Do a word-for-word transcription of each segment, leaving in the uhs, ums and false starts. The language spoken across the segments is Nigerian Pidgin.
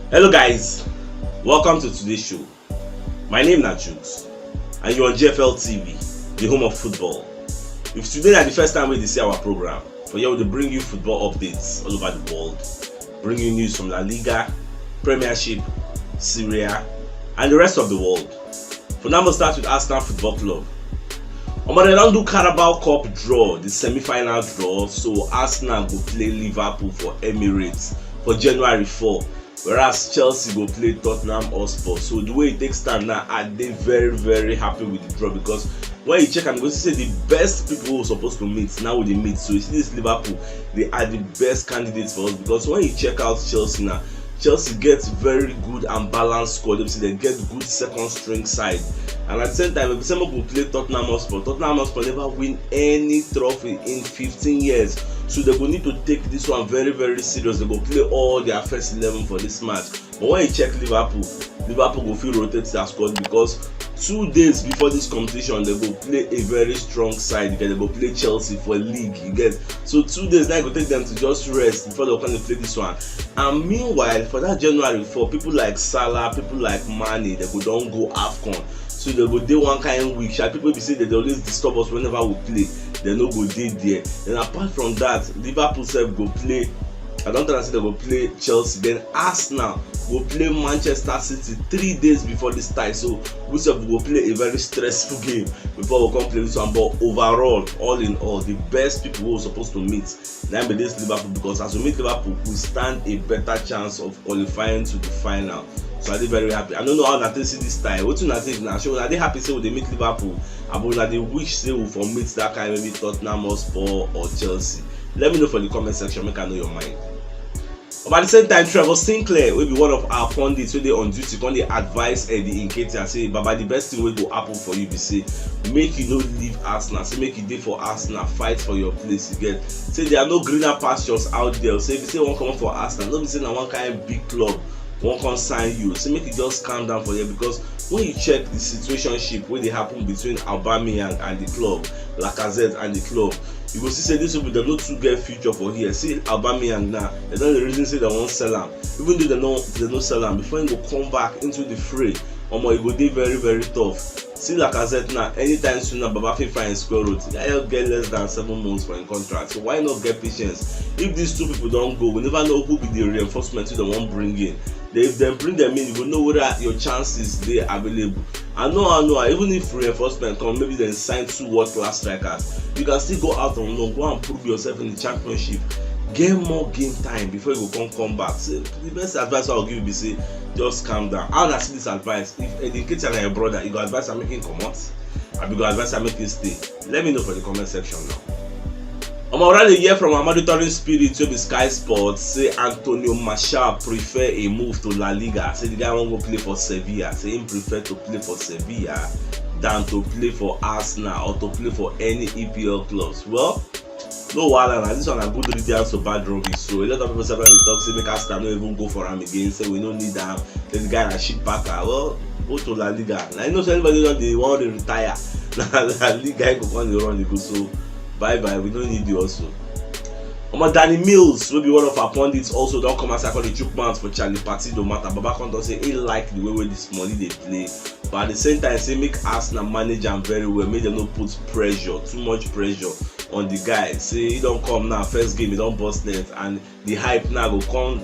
Hello guys, welcome to today's show. My name na Jukes and you're on G F L T V, the home of football. If today na the first time wey you dey see our program, for here we dey bring you football updates all over the world, bring you news from La Liga, Premiership, Serie A and the rest of the world. For now, we'll start with Arsenal Football Club. Omo, dem don do Carabao Cup draw, the semi-final draw, so Arsenal go play Liverpool for Emirates for January four, whereas Chelsea go play Tottenham Hotspur. So the way e take stand now, I dey very, very happy with the draw, because when you check am, you go see say the best people who suppose to meet now we dey meet. So you see this Liverpool, they are the best candidates for us, because when you check out Chelsea now, Chelsea get very good and balanced squad. Dem say dem get good second string side, and at the same time, if you say make we play Tottenham Hotspur, Tottenham Hotspur never win any trophy in fifteen years, so dem go need to take this one very, very serious. Dem go play all their first eleven for this match. But when you check Liverpool, Liverpool go fit rotate their squad, because two days before this competition, dem go play a very strong side. You get, dem go play Chelsea for league. You get, so two days now e go take them to just rest before dem come dey play this one. And meanwhile, for that January four, people like Salah, people like Mane, dem go don go AFCON. So dem go dey one kind week. Sha, people be say dem dey always disturb us whenever we play. Dem no go dey there. Then apart from that, Liverpool sef go play. I don tell am say dem go play Chelsea. Then Arsenal go play Manchester City three days before this tie. So we sef go play a very stressful game before we come play this one. But overall, all in all, the best people wey we suppose to meet na be this Liverpool, because as we meet Liverpool, we stand a better chance of qualifying to the final. So I dey very happy. I no know how una take see this tie. Wetin una think na? Shey una dey happy say we dey meet Liverpool, abi una dey wish say we for meet that kind, maybe Tottenham Hotspur or Chelsea? Let me know for the comment section, make I know your mind. But at the same time, Trevor Sinclair, wey be one of our pundits wey dey on duty, come dey advise Eddie Nketiah say, "Baba, the best thing wey go happen for you be say make you no leave Arsenal. Say make you dey for Arsenal, fight for your place." You get, say there are no greener pastures out there. Say if you say you wan comot for Arsenal, no be say na one kind big club wan come sign you. Say make you just calm down for here, because when you check the situationship wey dey happen between Aubameyang and the club, Lacazette and the club, you go see say these people dem no too get future for here. See Aubameyang now, dem don dey reason say dem wan sell am. Even though dem no, dem no sell am, before he go come back into the fray, omo, e go dey very, very tough. See Lacazette now, anytime soon now, Baba fit find square root. He just get less than seven months for him contract, so why not get patience? If these two people don go, we never know who be the reinforcement wey dem wan bring in. Then if dem bring them in, you go know whether your chances dey available. I know, I know, even if reinforcement come, maybe dem sign two world class strikers, you can still go out on loan, go and prove yourself in the Championship, get more game time before you go come, come back. So the best advice I go give you be say just calm down. How una see this advice? If Eddie Nketiah na your brother, you go advise am make him comot, abi you go advise am make him stay? Let me know for the comment section now. Omo, una dey hear from our monitoring spirit wey be Sky Sports say Antonio Martial prefer a move to La Liga. Say the guy wan go play for Sevilla. Say him prefer to play for Sevilla than to play for Arsenal or to play for any E P L clubs. Well, no wahala na, this one na good riddance to bad rubbish. So a lot of people sef don dey talk say make Arsenal no even go for am again. Say we no need am. Say the guy na shit packer. Well, go to La Liga. Na you know say anybody don dey wan dey retire, na La Liga e go come dey run dey go. So bye bye, we no need you also. Omo, Danny Mills, wey be one of our pundits, also don come outside come dey chook mouth for Charlie Partido matter. Baba come talk say he like the way wey this money dey play, but at the same time say make Arsenal manage am very well, make dem no put pressure, too much pressure on the guy. Say he don come now, first game he don burst net, and the hype now go come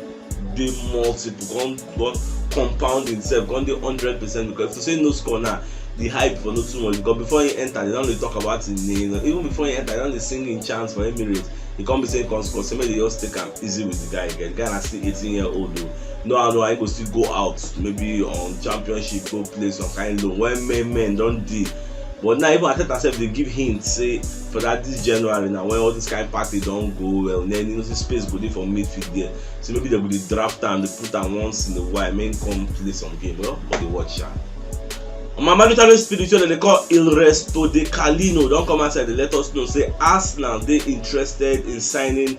dey multiple, come, come compound himself, come dey hundred percent, because if you say no score now, the hype for no too much, because before he enter, they don dey talk about him name. Even before he enter, they don dey sing him chants for Emirates. He come be say he come score, say make they just take am easy with the guy again. The guy na still eighteen year old o. No, I know he go still go out, maybe on Championship, go play some kind loan when men, men don dey. But now even Arteta sef dey give hint say for that this January now, when all this kind party don go well, then you know say space go dey for midfield there. So maybe they go dey draft am, dey put am once in a while, make him come play some game. Well, but dey watch am. My Maritano Spirit, wey dem dey call Il Resto de Calino, don come outside dey let us know say Arsenal dey interested in signing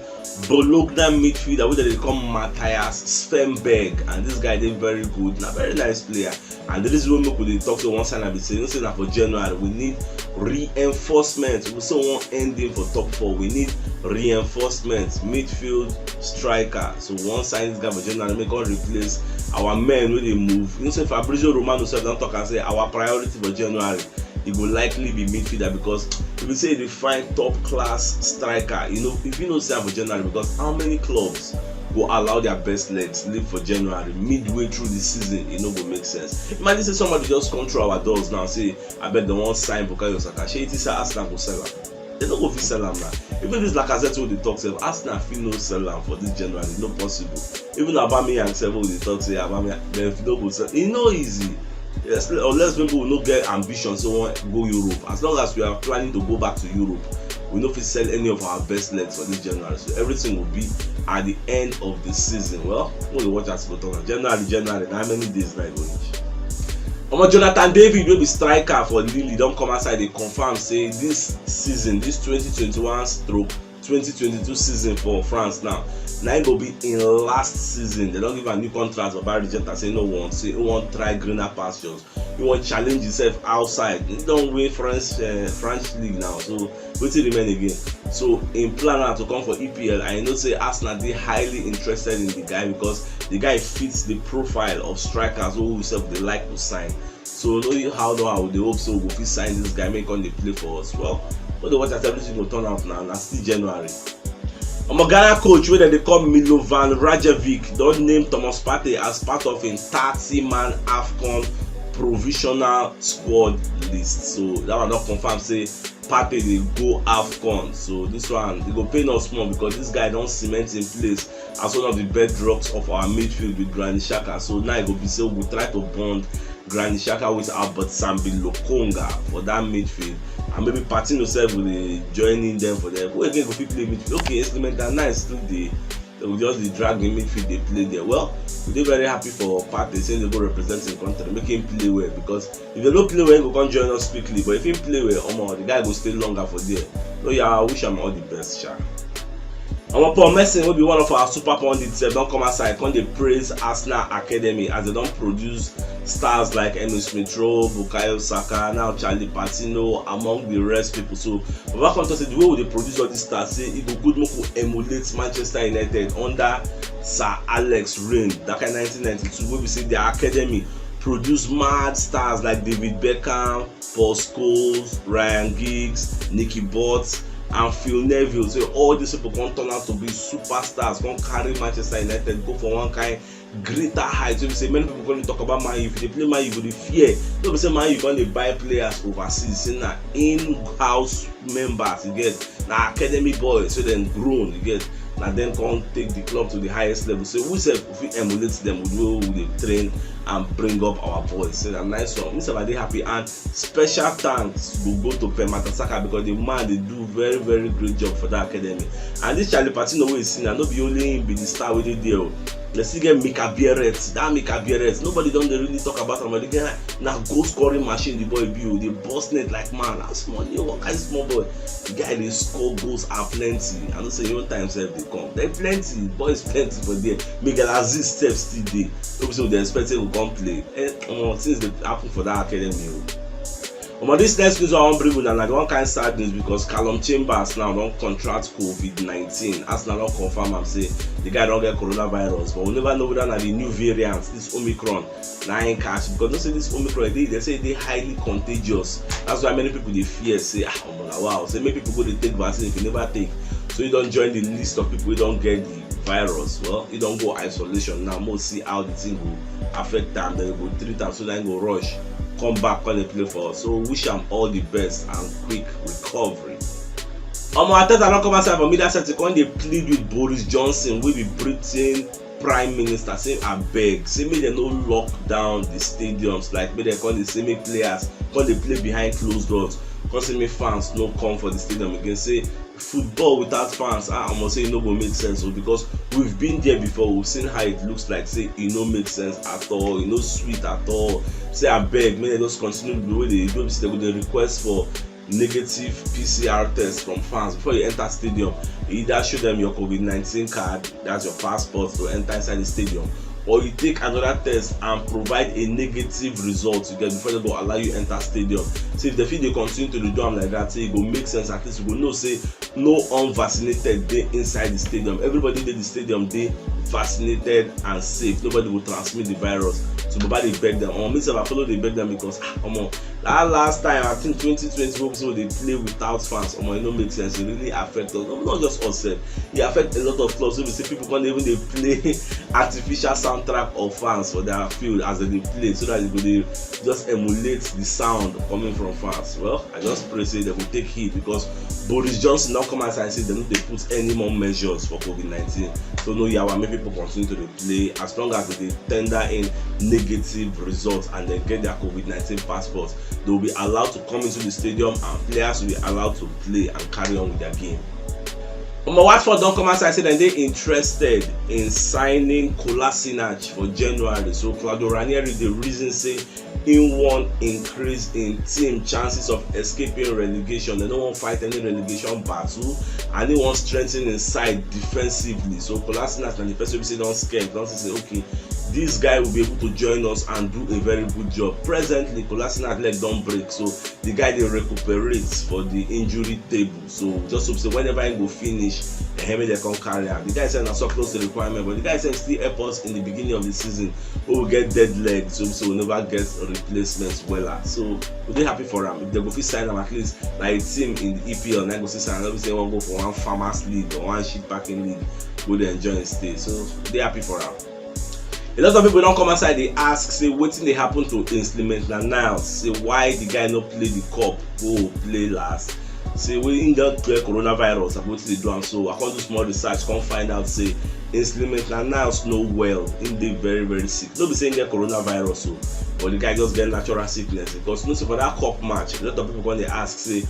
Bologna midfielder wey dem dey call Matthias Svenberg, and this guy dey very good, na very nice player. And the reason wey make we dey talk say we wan sign am be say, you know say na for January, we need reinforcement. We say we wan end him for top four, we need reinforcement, midfield striker. So we wan sign this guy for January, make him replace our men wey dey move. You know say Fabrizio Romano sef don talk am say our priority for January, e go likely be midfielder, because if you say you dey find top class striker, you know, if you know say am for January, because how many clubs go allow their best legs leave for January midway through the season? E no go make sense. Imagine say somebody just come through our doors now, say, "Abeg, dem wan sign Bukayo Saka." Shey you think say Arsenal go sell am? Dem no go fit sell am now. Even this Lacazette wey dey talk sef, Arsenal fit no sell am for this January, no possible. Even Aubameyang sef wey dey talk say Aubameyang, dem no go sell. E no easy. Yes, unless maybe we no get ambition, so we wan go Europe. As long as we are planning to go back to Europe, we no fit sell any of our best legs for this January. So everything will be at the end of the season. Well, we dey watch as e go turn out. January, January, na how many days na e go reach? Omo, Jonathan David, wey be striker for Lille, don come outside dey confirm say this season, this twenty twenty-one stroke twenty twenty-two season for France now, na im go be im last season. Dem don give am new contract, Baba reject am, say no want, say he wan try greener pastures, he wan challenge himself outside. He don win French, uh, French league now, so wetin remain again? So im plan na to come for E P L, and you know say Arsenal dey highly interested in the guy because the guy fits the profile of strikers wey we sef dey like to sign. So no how no how we dey hope say we go fit sign this guy, make him come dey play for us. Well, we dey watch as everything go turn out now. Na still January. Omo, Ghana coach wey dem dey call Milovan Rajevic don name Thomas Partey as part of im thirty-man AFCON provisional squad list. So that one don confirm say Partey dey go AFCON. So this one, e go pain us small because this guy don cement im place as one of the bedrocks of our midfield with Granit Xhaka. So now e go be say we go try to bond Granit Xhaka with Albert Sambi Lokonga for that midfield, and maybe Patino sef go dey join in dem for there. Who again go fit play midfield? Okay, Instrumental Nice still dey. Dem go just dey drag the midfield dey play there. Well, we dey very happy for Partey say he go represent him country, make him play well, because if he no play well, he go come join us quickly. But if he play well, omo, the guy go stay longer for there. So yeah, I wish am all the best, sha. Omo, Paul Merson, wey be one of our super pundits sef, don come outside come dey praise Arsenal academy as dem don produce stars like Emile Smith Rowe, Bukayo Saka, now Charlie Patino, among the rest people. So Baba come talk say the way we dey produce all these stars, say e go good make we emulate Manchester United under Sir Alex reign, that kind nineteen ninety-two, wey be say their academy produce mad stars like David Beckham, Paul Scholes, Ryan Giggs, Nicky Butt, and Phil Neville. So all these people come turn out to be superstars, come carry Manchester United go for one kind greater height. So we say many people come dey talk about Man U. If you dey play Man U, you go dey fear. No be say Man U come dey buy players overseas. Say na in-house members you get, na academy boys, so dem grown, you get, na dem come take the club to the highest level. So we sef fit emulate them with the way we dey train and bring up our boys. Say na nice one. Me sef, I dey happy, and special thanks go go to Pep Matasaka because the man dey do very, very great job for that academy. And this Charlie Patino wey you see now, no be only him be the star wey dey there o. Dem still get Mika Biereth. That Mika Biereth, nobody don dey really talk about am. But the guy na goal scoring machine the boy be o. Dey burst net like man. That small, you know, one kind small boy. The guy dey score goals are plenty. I know say your own time sef dey come. Dem plenty, boys plenty for there. Miguel Azeez sef still dey. No be say we dey expect say we come play. Eh, omo, things dey happen for that academy o. Omo, this next news I wan bring una na the one kind sad news because Calum Chambers now don contract COVID nineteen. Arsenal don confirm am say the guy don get coronavirus, but we never know whether na the new variant, this Omicron, na im catch, because you know say this Omicron, e dey, dem say e dey highly contagious. That's why many people dey fear say, ah, omo, na wow. Say make people go dey take vaccine if you never take. So you don join the list of people wey don get the virus. Well, e don go isolation now. Make we see how the thing go affect am. Dem go treat am so that e go rush come back, come dey play for us. So wish am all the best and quick recovery. Omo, Arteta don come outside for media set to come dey plead with Boris Johnson, wey be Britain Prime Minister, say abeg, say make dem no lock down the stadiums, like make dem come dey say make players come dey play behind closed doors, come say make fans no come for the stadium again. Say football without fans, ah, I must say e no go make sense o, because we've been there before. We've seen how it looks like. Say e no make sense at all, e no sweet at all. Say abeg, make dem just continue the way they do. Say they go dey request for negative P C R test from fans before you enter stadium. You either show them your COVID nineteen card, that's your passport to enter inside the stadium, or you take another test and provide a negative result you get before they go allow you enter stadium. So if they feel they continue to do am like that, say e go make sense. At least you go know say no unvaccinated dey inside the stadium. Everybody dey the stadium dey vaccinated and safe. Nobody go transmit the virus. So Baba dey beg them. Or me sef, I follow dey beg them because, ah, omo, that last time, I think twenty twenty, wey we dey play without fans, omo, e no make sense. E really affect us. No, not just us sef. E affect a lot of clubs. So we see people can't even dey play artificial soundtrack of fans for their field as they dey play, so that you go dey just emulate the sound coming from fans. Well, I just pray say they will take heed, because Boris Johnson don come outside say they no dey put any more measures for COVID nineteen. So no yawa, make people continue to dey play as long as they dey tender in negative results and they get their COVID nineteen passports. They will be allowed to come into the stadium and players will be allowed to play and carry on with their game. Omo, Watford don come outside say dem dey interested in signing Kolasinac for January. So Claudio Ranieri dey reason say he wan increase in team chances of escaping relegation. They no wan fight any relegation battle, and he wan strengthen his side defensively. So Kolasinac na the person wey be say don scare, don say, okay, this guy will be able to join us and do a very good job. Presently, Kolasinac leg don break, so the guy dey recuperate for the injury table. So just hope say whenever he go finish, eh, make dem come carry am. The guy say na surplus the requirement, but the guy say still help us in the beginning of the season. We will get dead legs, so, so we never get replacements well. So we dey happy for am. If they go fit sign am, at least like a team in the E P L, na go see sign. No be say one go for one farmers league or one sheep packing league, go dey enjoy and stay. So we dey happy for am. A lot of people don come outside dey ask say wetin dey happen to Ainsley Maitland-Niles, say why the guy no play the cup go play last. Say wey him don get coronavirus, abi wetin dey do am. So I come do small research, come find out say Ainsley Maitland-Niles no well, him dey very very sick. No be say him get coronavirus o, but the guy just get natural sickness, because you know say for that cup match, a lot of people come dey ask say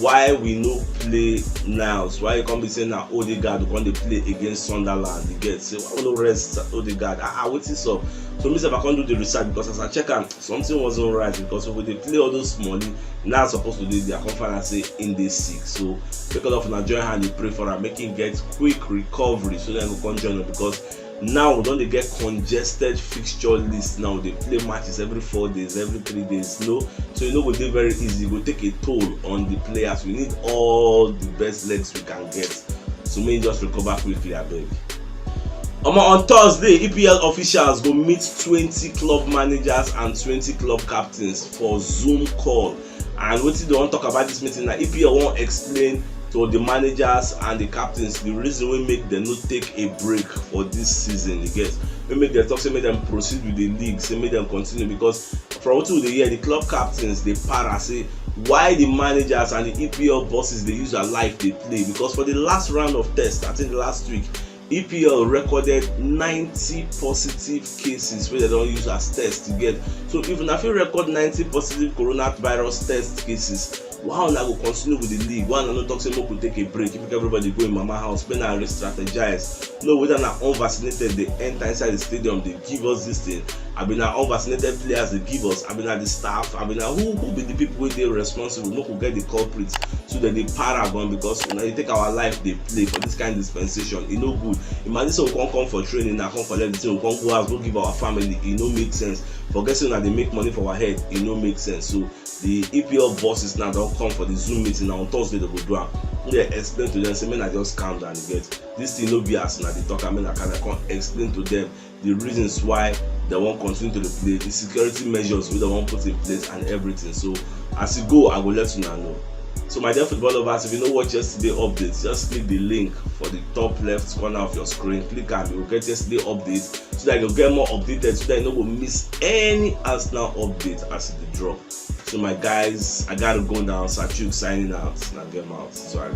why we no play Niles, why you come be say na Odegaard we come dey play against Sunderland. You get, say why we no rest Odegaard? Ah, ah, wetin sup? So me sef, I come do the research, because as I check am, something wasn't right, because if we dey play all those money, Niles suppose to dey there. I come find out say him dey sick. So make all of una join hand dey pray for am, make him get quick recovery so that he go come join us, because now we don dey get congested fixture list. Now we dey play matches every four days, every three days, no? So e no go dey very easy. E go take a toll on the players. We need all the best legs we can get. So make him just recover quickly, abeg. Omo, on Thursday, E P L officials go meet twenty club managers and twenty club captains for Zoom call. And wetin they wan talk about this meeting na E P L wan explain to the managers and the captains the reason wey make dem no take a break for this season. You get, wey make dem talk say make dem proceed with the league, say make dem continue, because from wetin we dey hear, the club captains dey para say why the managers and the E P L bosses dey use their life dey play, because for the last round of test, I think last week, E P L recorded ninety positive cases wey dem don use as test. You get, so if una fit record ninety positive coronavirus test cases, why una go continue with the league? Why una no talk say make we take a break, make everybody go im mama house, make una re-strategize? No, whether na unvaccinated dey enter inside the stadium dey give us this thing, abi na unvaccinated players dey give us, abi na the staff, abi na who, who be the people wey dey responsible? Make we get the culprits, so dem dey para gan, because una dey take our life dey play for this kind dispensation. E no good. Imagine say we come come for training, na come collect the thing, we come go house go give our family. E no make sense. Forget say una dey make money for our head. E no make sense. So the E P L bosses now don come for the Zoom meeting. Na on Thursday dem go do am. Make dem explain to them say make una just calm down. You get, this thing no be as una dey talk am. Make una calm down, come explain to them the reasons why dem wan continue to dey play, the security measures wey dem wan put in place and everything. So as e go, I go let una know. So my dear football lovers, if you no watch yesterday updates, just click the link for the top left corner of your screen. Click am, you go get yesterday update, so that you go get more updated, so that you no go miss any Arsenal update as e dey drop. So my guys, I gotta go now. Sir Chuks signing out. Now get out. Sorry.